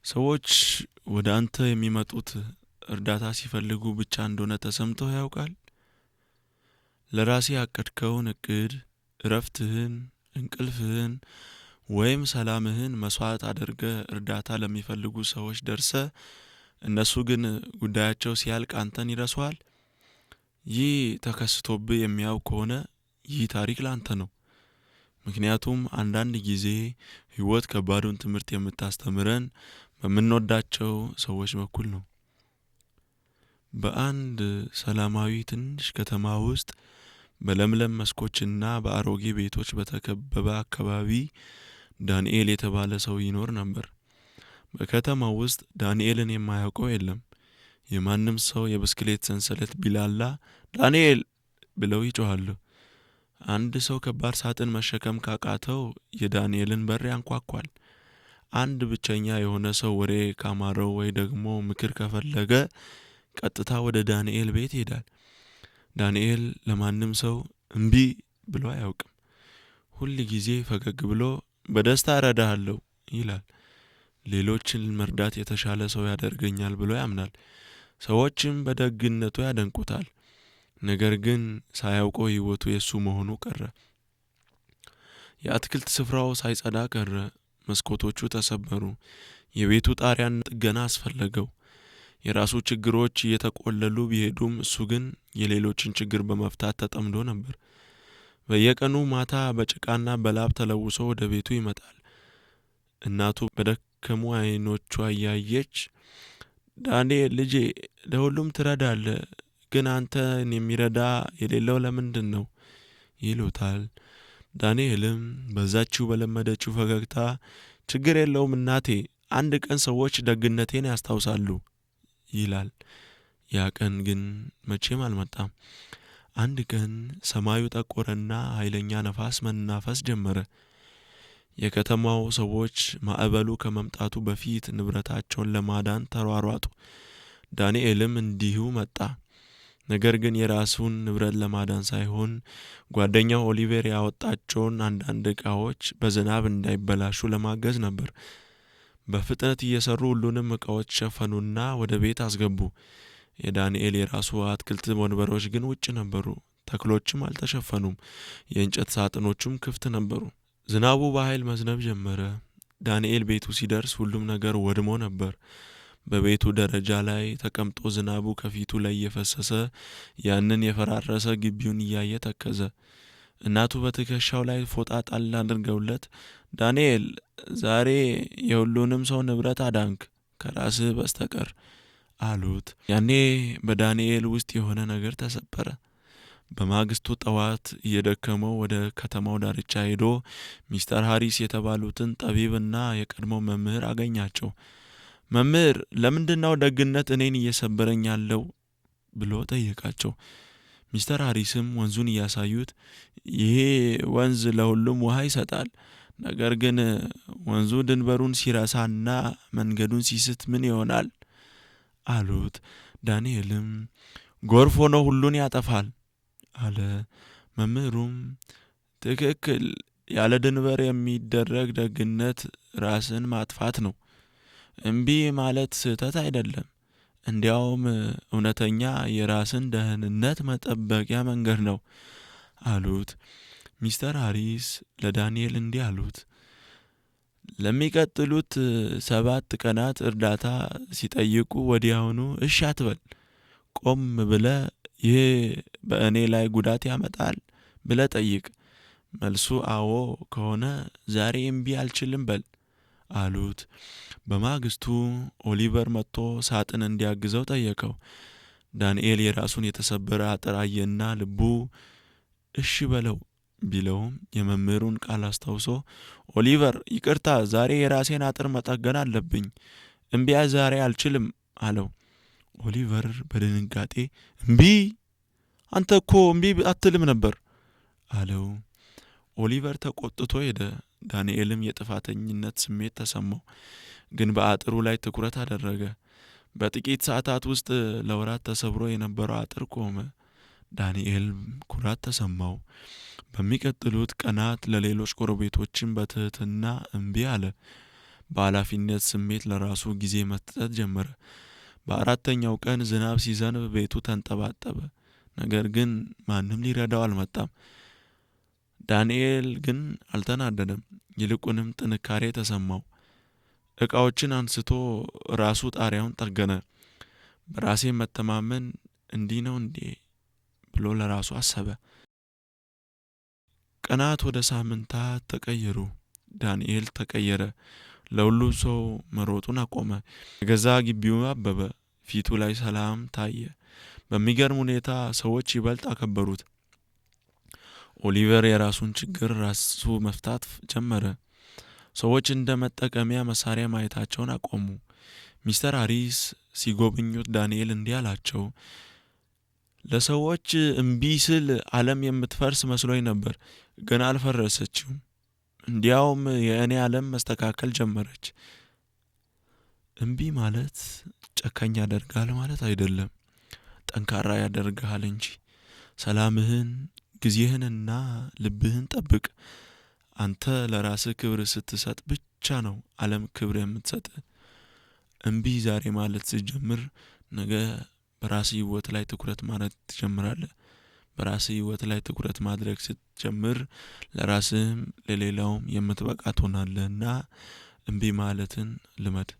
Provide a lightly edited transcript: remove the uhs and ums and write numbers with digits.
ሰዎች ወደ አንተ የሚመጡት እርዳታ ሲፈልጉ ብቻ እንደሆነ ተሰምቶህ ያውቃል? ለራስህ ያቀድከውን እቅድ፣ እረፍትህን፣ እንቅልፍህን ወይም ሰላምህን መስዋዕት አድርገህ እርዳታ ለሚፈልጉ ሰዎች ደርሰህ እነሱ ግን ጉዳያቸው ሲያልቅ አንተን ይረሱሃል? ይህ ተከስቶብህ የሚያውቅ ከሆነ ይህ ታሪክ ላንተ ነው። ምክንያቱም አንዳንድ ጊዜ ሕይወት ከባዱን ትምህርት የምታስተምረን በምንወዳቸው ሰዎች በኩል ነው። በአንድ ሰላማዊ ትንሽ ከተማ ውስጥ በለምለም መስኮችና በአሮጌ ቤቶች በተከበበ አካባቢ ዳንኤል የተባለ ሰው ይኖር ነበር። በከተማው ውስጥ ዳንኤልን የማያውቀው የለም። የማንም ሰው የብስክሌት ሰንሰለት ቢላላ "ዳንኤል" ብለው ይጮኻሉ። አንድ ሰው ከባድ ሳጥን መሸከም ካቃተው የዳንኤልን በር ያንኳኳል። አንድ ብቸኛ የሆነ ሰው ወሬ ካማረው ወይ ደግሞ ምክር ከፈለገ ቀጥታ ወደ ዳንኤል ቤት ይሄዳል። ዳንኤል ለማንም ሰው እምቢ ብሎ አያውቅም። ሁል ጊዜ ፈገግ ብሎ "በደስታ እረዳሃለሁ" ይላል። ሌሎችን መርዳት የተሻለ ሰው ያደርገኛል ብሎ ያምናል። ሰዎችም በደግነቱ ያደንቁታል። ነገር ግን ሳያውቀው ሕይወቱ የእሱ መሆኑ ቀረ። የአትክልት ስፍራው ሳይጸዳ ቀረ። መስኮቶቹ ተሰበሩ። የቤቱ ጣሪያን ጥገና አስፈለገው። የራሱ ችግሮች እየተቆለሉ ቢሄዱም እሱ ግን የሌሎችን ችግር በመፍታት ተጠምዶ ነበር። በየቀኑ ማታ በጭቃና በላብ ተለውሶ ወደ ቤቱ ይመጣል። እናቱ በደከሙ ዓይኖቿ እያየች "ዳንኤል ልጄ፣ ለሁሉም ትረዳለህ፣ ግን አንተን የሚረዳ የሌለው ለምንድን ነው?" ይሉታል። ዳንኤልም በዛችው በለመደችው ፈገግታ "ችግር የለውም እናቴ፣ አንድ ቀን ሰዎች ደግነቴን ያስታውሳሉ" ይላል። ያ ቀን ግን መቼም አልመጣም። አንድ ቀን ሰማዩ ጠቆረና ኃይለኛ ነፋስ መናፈስ ጀመረ። የከተማው ሰዎች ማዕበሉ ከመምጣቱ በፊት ንብረታቸውን ለማዳን ተሯሯጡ። ዳንኤልም እንዲሁ መጣ። ነገር ግን የራሱን ንብረት ለማዳን ሳይሆን ጓደኛው ኦሊቬር ያወጣቸውን አንዳንድ ዕቃዎች በዝናብ እንዳይበላሹ ለማገዝ ነበር። በፍጥነት እየሰሩ ሁሉንም ዕቃዎች ሸፈኑና ወደ ቤት አስገቡ። የዳንኤል የራሱ አትክልት ወንበሮች ግን ውጭ ነበሩ። ተክሎችም አልተሸፈኑም። የእንጨት ሳጥኖቹም ክፍት ነበሩ። ዝናቡ በኃይል መዝነብ ጀመረ። ዳንኤል ቤቱ ሲደርስ ሁሉም ነገር ወድሞ ነበር። በቤቱ ደረጃ ላይ ተቀምጦ ዝናቡ ከፊቱ ላይ እየፈሰሰ ያንን የፈራረሰ ግቢውን እያየ ተከዘ። እናቱ በትከሻው ላይ ፎጣ ጣል አድርገውለት "ዳንኤል፣ ዛሬ የሁሉንም ሰው ንብረት አዳንክ ከራስህ በስተቀር" አሉት። ያኔ በዳንኤል ውስጥ የሆነ ነገር ተሰበረ። በማግስቱ ጠዋት እየደከመው ወደ ከተማው ዳርቻ ሄዶ ሚስተር ሃሪስ የተባሉትን ጠቢብና የቀድሞ መምህር አገኛቸው። "መምህር፣ ለምንድነው ደግነት እኔን እየሰበረኝ ያለው?" ብሎ ጠየቃቸው። ሚስተር ሃሪስም ወንዙን እያሳዩት "ይሄ ወንዝ ለሁሉም ውሃ ይሰጣል። ነገር ግን ወንዙ ድንበሩን ሲረሳና መንገዱን ሲስት ምን ይሆናል?" አሉት። ዳንኤልም "ጎርፍ ሆኖ ሁሉን ያጠፋል" አለ። መምህሩም "ትክክል፣ ያለ ድንበር የሚደረግ ደግነት ራስን ማጥፋት ነው። እምቢ ማለት ስህተት አይደለም። እንዲያውም እውነተኛ የራስን ደህንነት መጠበቂያ መንገድ ነው" አሉት። ሚስተር ሃሪስ ለዳንኤል እንዲህ አሉት። "ለሚቀጥሉት 7 ቀናት እርዳታ ሲጠይቁ ወዲያውኑ እሺ አትበል። ቆም ብለህ ይህ በእኔ ላይ ጉዳት ያመጣል ብለህ ጠይቅ። መልሱ አዎ ከሆነ ዛሬ እምቢ አልችልም በል" አሉት። በማግስቱ ኦሊቨር መጥቶ ሳጥን እንዲያግዘው ጠየቀው። ዳንኤል የራሱን የተሰበረ አጥር አየና ልቡ እሺ በለው ቢለውም የመምህሩን ቃል አስታውሶ "ኦሊቨር፣ ይቅርታ፣ ዛሬ የራሴን አጥር መጠገን አለብኝ። እምቢ ዛሬ አልችልም" አለው። ኦሊቨር በድንጋጤ "እምቢ? አንተ እኮ እምቢ አትልም ነበር" አለው። ኦሊቨር ተቆጥቶ ሄደ። ዳንኤልም የጥፋተኝነት ስሜት ተሰማው፣ ግን በአጥሩ ላይ ትኩረት አደረገ። በጥቂት ሰዓታት ውስጥ ለወራት ተሰብሮ የነበረው አጥር ቆመ። ዳንኤል ኩራት ተሰማው። በሚቀጥሉት ቀናት ለሌሎች ጎረቤቶችም በትህትና እምቢ አለ። በኃላፊነት ስሜት ለራሱ ጊዜ መስጠት ጀመረ። በአራተኛው ቀን ዝናብ ሲዘንብ ቤቱ ተንጠባጠበ። ነገር ግን ማንም ሊረዳው አልመጣም። ዳንኤል ግን አልተናደደም። ይልቁንም ጥንካሬ ተሰማው። ዕቃዎችን አንስቶ ራሱ ጣሪያውን ጠገነ። በራሴ መተማመን እንዲህ ነው እንዴ ብሎ ለራሱ አሰበ። ቀናት ወደ ሳምንታት ተቀየሩ። ዳንኤል ተቀየረ። ለሁሉም ሰው መሮጡን አቆመ። የገዛ ግቢው አበበ። ፊቱ ላይ ሰላም ታየ። በሚገርም ሁኔታ ሰዎች ይበልጥ አከበሩት። ኦሊቨር የራሱን ችግር ራሱ መፍታት ጀመረ። ሰዎች እንደ መጠቀሚያ መሳሪያ ማየታቸውን አቆሙ። ሚስተር ሃሪስ ሲጎበኙት ዳንኤል እንዲህ አላቸው። ለሰዎች እምቢ ስል ዓለም የምትፈርስ መስሎኝ ነበር፣ ግን አልፈረሰችም። እንዲያውም የእኔ ዓለም መስተካከል ጀመረች። እምቢ ማለት ጨካኝ ያደርግሃል ማለት አይደለም፣ ጠንካራ ያደርግሃል እንጂ። ሰላምህን፣ ጊዜህንና ልብህን ጠብቅ። አንተ ለራስህ ክብር ስትሰጥ ብቻ ነው ዓለም ክብር የምትሰጥ። እምቢ ዛሬ ማለት ስትጀምር ነገ በራስህ ሕይወት ላይ ትኩረት ማድረግ ትጀምራለህ። በራስህ ሕይወት ላይ ትኩረት ማድረግ ስትጀምር ለራስህም ለሌላውም የምትበቃ ትሆናለህና እምቢ ማለትን ልመድ።